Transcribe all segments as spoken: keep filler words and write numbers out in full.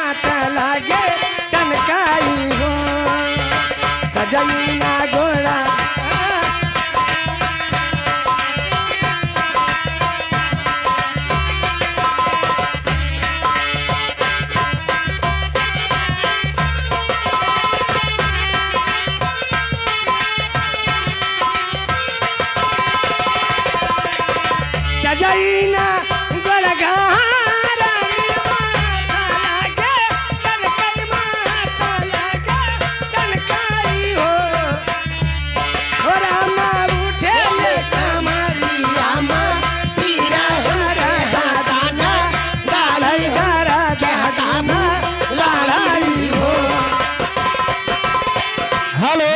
माता लागे टनकाई हो, सजई ना गोड़ा। सजई ना गोड़गारा में माता लागे टनकाई, माता लागे टनकाई हो। ओ रामा उठे ले कमरिया मा, पीरा हमारे दादाना, डाली हरा दादाना, लड़ाई हो। हेलो,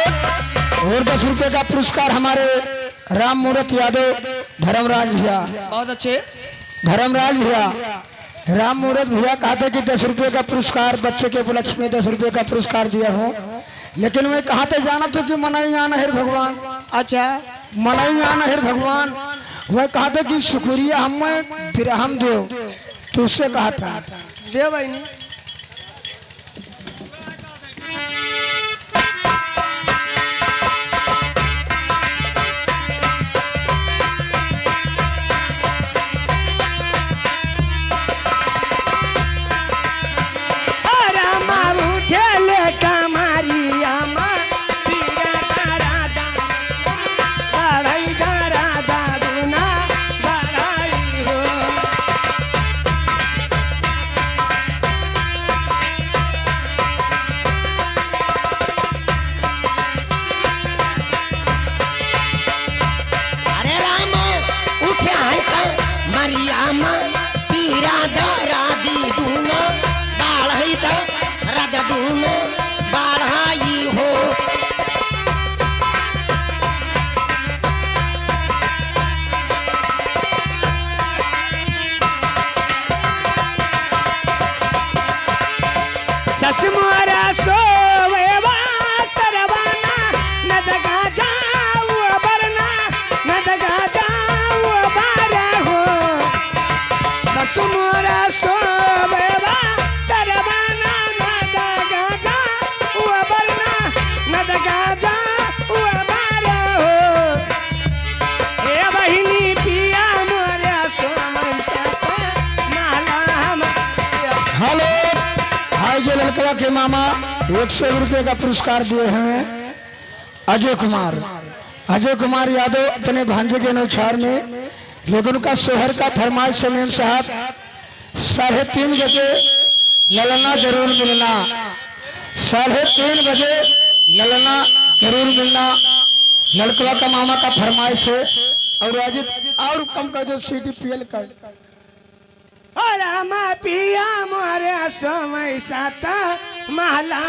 और दस रुपये का पुरस्कार हमारे राम मूरत यादव, धर्मराज भैया। बहुत अच्छे। धर्मराज भैया, राम मूरत भैया कहते कि दस रुपये का पुरस्कार, बच्चे के उपलक्ष्य में दस रुपये का पुरस्कार दिया हूँ, लेकिन मैं कहते जानत हो कि मनई आन है भगवान। अच्छा। मनई आन है भगवान। वह कहते कि शुक्रिया हम, फिर हम देव, तुझसे कहता। देव भाई नहीं। रामा उठेले कमरिया मा, पीरा दारा दा, बढ़ई दारा दा, दुना बढ़ई हो। अरे राम, उठे हैं कमरिया मा, पीरा दारा दी दुना, बढ़ई दारा दा दुना, बढ़ई हो। सस मोरा सोवेवा सरवाना, नदगा जाऊ बरना, नदगा जाऊ बारा हो। सस मोरा सोवेवा सरवाना, नदगा जाऊ बरना, नदगा जाऊ बारा हो। ए बहिनी पिया मोरे सोमई साथे महला हम। हेलो, हाय जो लड़कवा के मामा एक सौ रुपये का पुरस्कार दिए हैं अजय कुमार, अजय कुमार यादव अपने भांजे के नौछार में, लेकिन उनका शोहर का फरमाइश है मेम साहब, साढ़े तीन बजे ललना जरूर मिलना, साढ़े तीन बजे ललना जरूर मिलना। लड़कवा का मामा का फरमाइश है। और अजित और कम कर दो, सीडी पीएल कर। ओ रामा पिया मोरे सोमई साथे महला